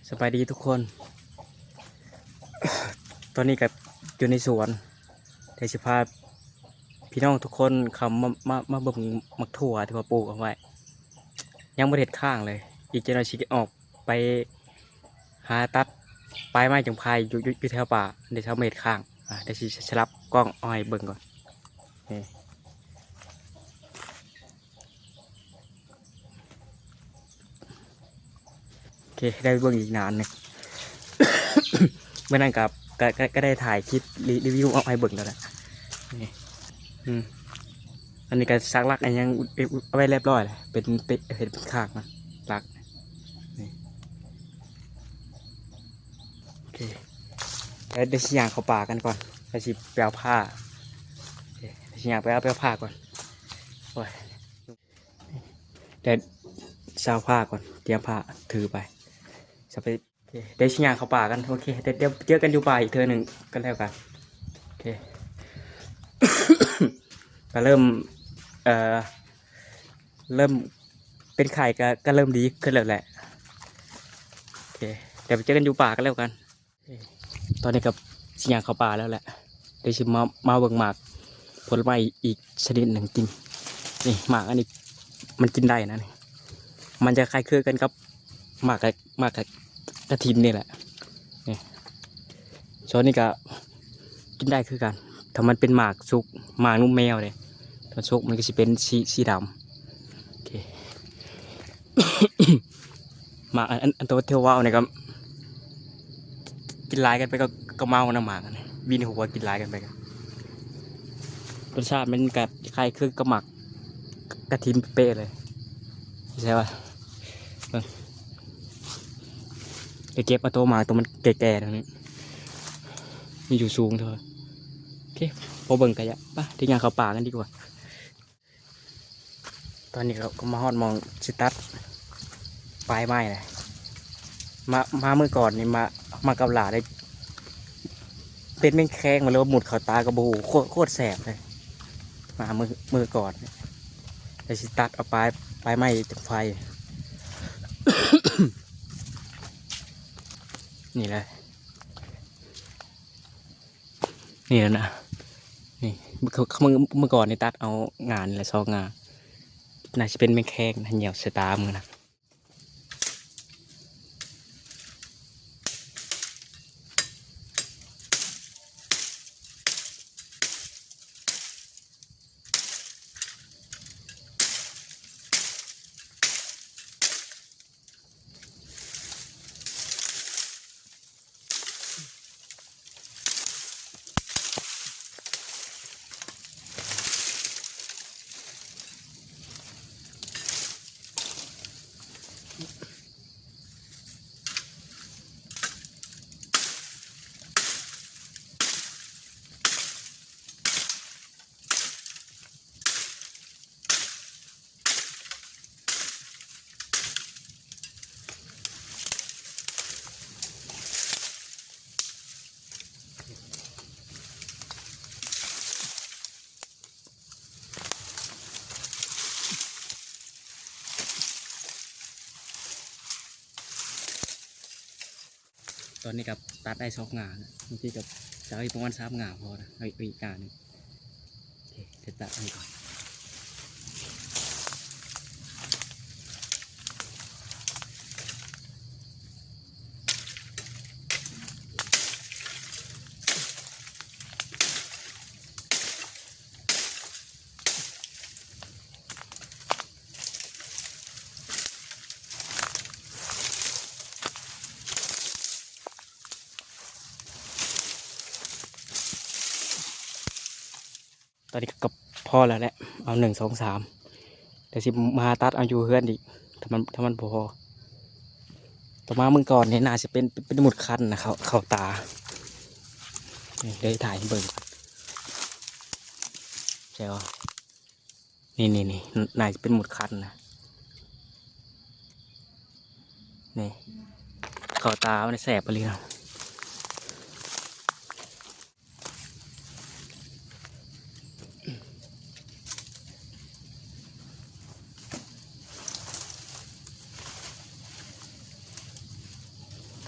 ສະບາຍດີທຸກຄົນ ຕອນນີ້ກໍຢູ່ໃນສວນ ດຽວຊິພາພີ່ນ້ອງທຸກຄົນເຂົ້າມາ ມາ ມາເບິ່ງໝາກຖົ່ວທີ່ວ່າປູກເອົາໄວ້ ຍັງບໍ່ໄດ້ເຮັດຄ້າງເລີຍ. ອີກຈັກໜ່ອຍຊິອອກໄປຫາຕັດປາຍໄມ້ຈັງໄພຢູ່ ຢູ່ ຢູ່ແຖວປ່າ ດຽວຊິເອົາມາເຮັດຄ້າງ. ອາ ດຽວຊິສະຫຼັບກ້ອງເອົາໃຫ້ເບິ່ງກ່ອນ ນີ້. ໂອເຄ ໄດ້ເບິ່ງອີກໜ້າໜຶ່ງ ເມື່ອນັ້ນກໍ ກໍ ກໍ ກໍໄດ້ຖ່າຍຄລິບຣີ ຣີວິວເອົາໃຫ້ເບິ່ງແລ້ວແຫຼະ ນີ້. ອືມ ອັນນີ້ກໍສັກຫຼັກ ອັນຫຍັງ ເອົາໄວ້ຮຽບຮ້ອຍແລ້ວ ເປັນ ເປັນ ເຮັດເປັນຄ້າງນະ ຫຼັກ ນີ້. ໂອເຄ ແລ້ວດຽວຊິຍ່າງເຂົ້າປ່າກັນກ່ອນ ແລ້ວຊິໄປເອົາຜ້າ ໂອເຄ ດຽວຊິຍ່າງໄປເອົາ ໄປເອົາຜ້າກ່ອນ ໂອ້ຍ. ແຕ່ເຊົາຜ້າກ່ອນ ຕຽມຜ້າຖືໄປ ສະໄປ ໂອເຄ ດຽວຊິຍ່າງເຂົ້າປ່າກັນ. ໂອເຄ ດຽວ ດຽວເຈີກັນຢູ່ປ່າອີກເທື່ອໜຶ່ງກໍແລ້ວກັນ. ໂອເຄ ກໍເລີ່ມ ເອີ ເລີ່ມເປັນໄຂ້ ກໍ ກໍເລີ່ມດີຂຶ້ນແລ້ວແຫຼະ. ໂອເຄ ດຽວໄປເຈີກັນຢູ່ປ່າກໍແລ້ວກັນ. ຕອນນີ້ກໍຊິຍ່າງເຂົ້າປ່າແລ້ວແຫຼະ ດຽວຊິມາ ມາເບິ່ງໝາກຜົນໄມ້ອີກຊະນິດໜຶ່ງກິນ. ນີ້ໝາກອັນນີ້ມັນກິນໄດ້ນະ ນີ້ ມັນຈະຄ້າຍຄືກັນກັບໝາກ ໝາກກະຖິນນີ້ແຫຼະ ນີ້. ສ່ວນນີ້ກໍກິນໄດ້ຄືກັນ ຖ້າມັນເປັນໝາກສຸກ ໝາກນົມແມວເດ້ ຖ້າສຸກມັນກໍຊິເປັນສີ ສີດຳ. ໂອເຄ ໝາກອັນ ອັນ ອັນໂຕທີ່ເວົ້ານີ້ກໍ ກິນຫຼາຍເກີນໄປກໍ ກໍເມົານຳໝາກ ວິນຫົວກິນຫຼາຍເກີນໄປກໍ ລົດຊາດມັນກໍຄ້າຍຄືກັບໝາກກະຖິນເປະເລີຍ ໃຊ່ວ່າ ເບິ່ງ ໄປເກັບເອົາໂຕໝາກໂຕມັນແກ່ໆ ນັ້ນ ມັນຢູ່ສູງເທື່ອ. ໂອເຄ ພໍເບິ່ງໄກຍະ ໄປ ດຽວຍ່າງເຂົ້າປ່າກັນດີກວ່າ. ຕອນນີ້ກໍ ກໍມາຮອດໝ່ອງຊິຕັດປາຍໄມ້ແລ້ວ ມາ ມາມື້ກ່ອນນີ້ ມາ ມາກັບຫຼ້າໄດ້ ເປັນແມງແຄງ ມັນເລີຍວ່າມຸດເຂົ້າຕາກໍບໍ່ຮູ້ ໂຄດ ໂຄດແສບເລີຍ ມາມື້ ມື້ກ່ອນ. ແລ້ວຊິຕັດເອົາປາຍ ປາຍໄມ້ຈັກໄຟ ນີ້ແຫຼະ. ນີ້ແຫຼະນະ ນີ້ ເມື່ອ ເມື່ອ ເມື່ອກ່ອນນີ້ຕັດເອົາງ່ານີ້ແຫຼະ ສອງງ່າ ໜ້າຊິເປັນແມງແຄງນະ ຍ່ຽວໃສ່ຕາມື້ນະ. ຕອນນີ້ກໍຕັດໄດ້ສອງງ່ານະ ເມື່ອກີ້ກໍຈະເອົາອີກປະມານສາມງ່າພໍນະ ເອົາອີກ ເອົາອີກງ່າໜຶ່ງ. ໂອເຄ ເຮັດຕາອັນນີ້ກ່ອນ. ຕອນນີ້ກໍພໍແລ້ວແຫຼະ ເອົາໜຶ່ງ ສອງ ສາມ ດຽວຊິມາຕັດເອົາຢູ່ເຮືອນອີກ ຖ້າມັນ ຖ້າມັນບໍ່ພໍ. ຕໍ່ມາມື້ກ່ອນນີ້ໜ້າຊິເປັນ ເປັນ ເປັນໝຸດຄັນນະ ເຂົ້າ ເຂົ້າຕາ ນີ້ ດຽວຖ່າຍໃຫ້ເບິ່ງ ແຊວ ນີ້ ນີ້ ນີ້ ໜ້າຈະເປັນໝຸດຄັນນະ ນີ້ ເຂົ້າຕາມັນແສບອີ່ຫຼີເນາະ. ໂ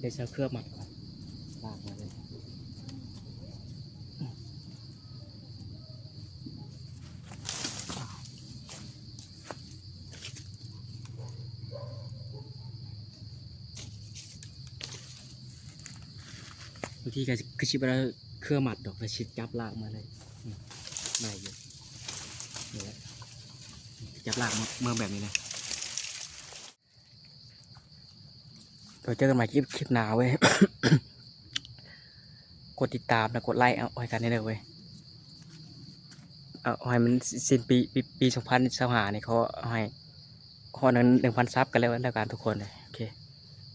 ດເອົາເຄື່ອງມັດກ່ອນ ລາກມາເລີຍ. ບາງທີກໍຄືຊິບໍ່ໄດ້ເຄື່ອງມັດດອກ ແຕ່ຊິຈັບລາກມາເລີຍ. ອືມ ໄດ້ຢູ່ ນີ້ແຫຼະ ຈັບລາກມາ ມາແບບນີ້ເລີຍ. ໄວ້ເຈີກັນໃໝ່ຄລິບ ຄລິບໜ້າເວີຍ. ກົດຕິດຕາມ ແລະ ກົດໄລເອົາໃຫ້ກັນແດ່ເດີເວີຍ. ເອົາໃຫ້ມັນສິ້ນປີ ປີ ປີສອງພັນຊາວຫ້ານີ້ ຂໍໃຫ້ຮອດໜຶ່ງ ໜຶ່ງພັນຊັບກັນແລ້ວ ແລ້ວກັນທຸກຄົນເດີ. ໂອເຄ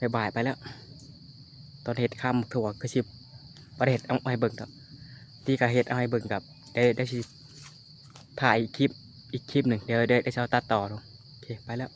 ບາຍບາຍ ໄປແລ້ວ. ຕອນເຮັດຄຳຖົ່ວຄືຊິບໍ່ໄດ້ເຮັດເອົາໃຫ້ເບິ່ງດອກ ທີ່ກະເຮັດເອົາໃຫ້ເບິ່ງກັບ ໄດ້ ໄດ້ຊິຖ່າຍອີກຄລິບ ອີກຄລິບໜຶ່ງ ດຽວໄດ້ ໄດ້ເຊົາຕັດຕໍ່ເນາະ. ໂອເຄ ໄປແລ້ວ.